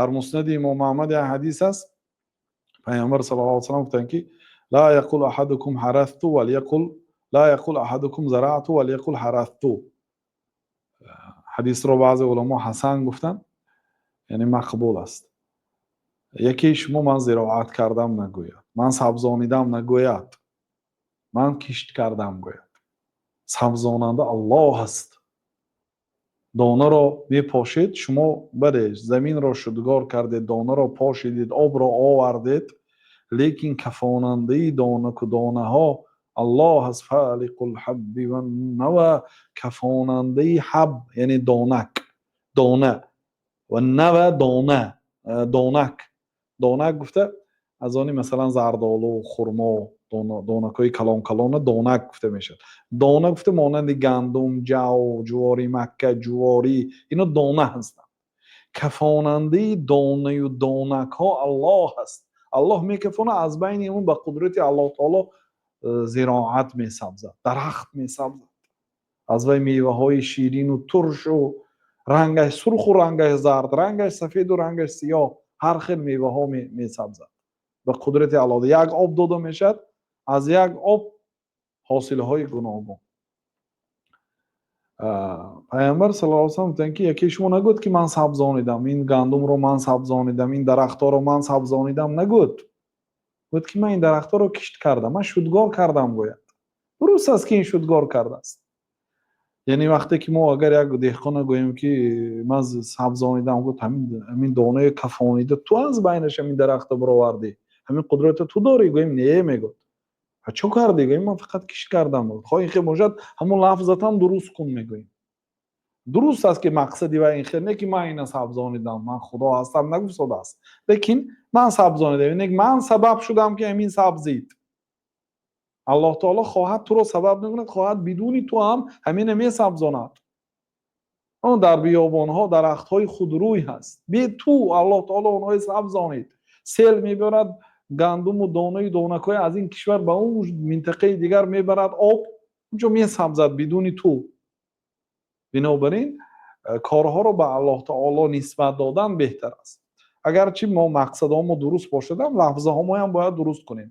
Дар Муснади Имом Аҳмад як ҳадис аст, Паёмбар саллаллоҳу алайҳи васаллам гуфтанд, ки لا يقل أحدكم حرثت وليقل لا يقل أحدكم زرعت وليقل حرثت. Ҳадисро баъзе уламо ҳасан гуфтанд, яъне мақбул аст. Яке шумо ман зироат кардам нагӯяд, ман сабзонидам нагӯяд, ман кишт кардам гӯяд. Сабзонанда Аллоҳ аст. Донаро мепошед шумо, бале, заминро шудгор кардед, донаро пошидед, обро овардед, лекин кафонандаи донаку донаҳо Аллоҳ аст. فالق الحب والنوى. Кафонандаи ҳаб, яъне донак, дона, ва нава, дона, донак. Донак гуфта аз они масалан зардолу, хурмо, донакҳои калон калона донак гуфта мешавад. Дона гуфта монанди гандум, ҷав, ҷувори макка, ҷуворӣ, ино дона ҳастанд. Кафонандаи донаю донакҳо Аллоҳ аст. Аллоҳ мекафонад, аз байни он ба қудрати Аллоҳ таоло зироат месабзад, дарахт месабзад, аз вай меваҳои ширину туршу, рангаш сурху рангаш зард, рангаш сафеду рангаш сиёҳ, ҳар хел меваҳо месабзад ба қудрати Аллоҳ. Як об дода мешавад, аз як об ҳосилҳои гуногун. Пайғамбар саллаллоҳу алайҳи васаллам гуфтанд, ки яке шумо нагӯяд, ки ман сабзонидам ин гандумро, ман сабзонидам ин дарахтҳоро, ман сабзонидам нагӯяд, гӯяд, ки ман ин дарахтҳоро кишт кардам, ман шудгор кардам гӯяд. Дуруст аст, ки ин шудгор кардааст. Яъне вақте ки мо агар як деҳқона гӯем, ки ман сабзонидам, гӯяд: ҳамин донаи кафонида ту аз байнаш ҳамин дарахтро баровардӣ, ҳамин қудратро ту дорӣ? Гӯем, не, мегӯяд. Чо кардӣ? Гӯем, ман фақат кишт кардам. Хоҳ ин хел бошад, ҳамон лафзатам дуруст кун, мегӯем. Дуруст аст, ки мақсади вай ин хел не, ки ман ина сабзонидам, ман Худо ҳастам нагуфтодааст, лекин ман сабзонидам, ман сабаб шудам, ки ҳамин сабзид. Аллоҳ таоло хоҳад, туро сабаб мекунад, хоҳад, бидуни ту ҳам ҳамина месабзонад. Дар биёбонҳо дарахтҳои худрӯй ҳаст, бе ту Аллоҳ таоло онҳои сабзонид. Сел мебарад, гандуму донаю донакҳои аз ин кишвар ба он минтақаи дигар мебарад, об унҷо месабзад бидуни ту. Бинобар ин корҳоро ба Аллоҳ таоло нисбат додан беҳтар аст. Агарчи мо мақсадҳомо дуруст бошадам, лафзаҳомоям бояд дуруст кунем.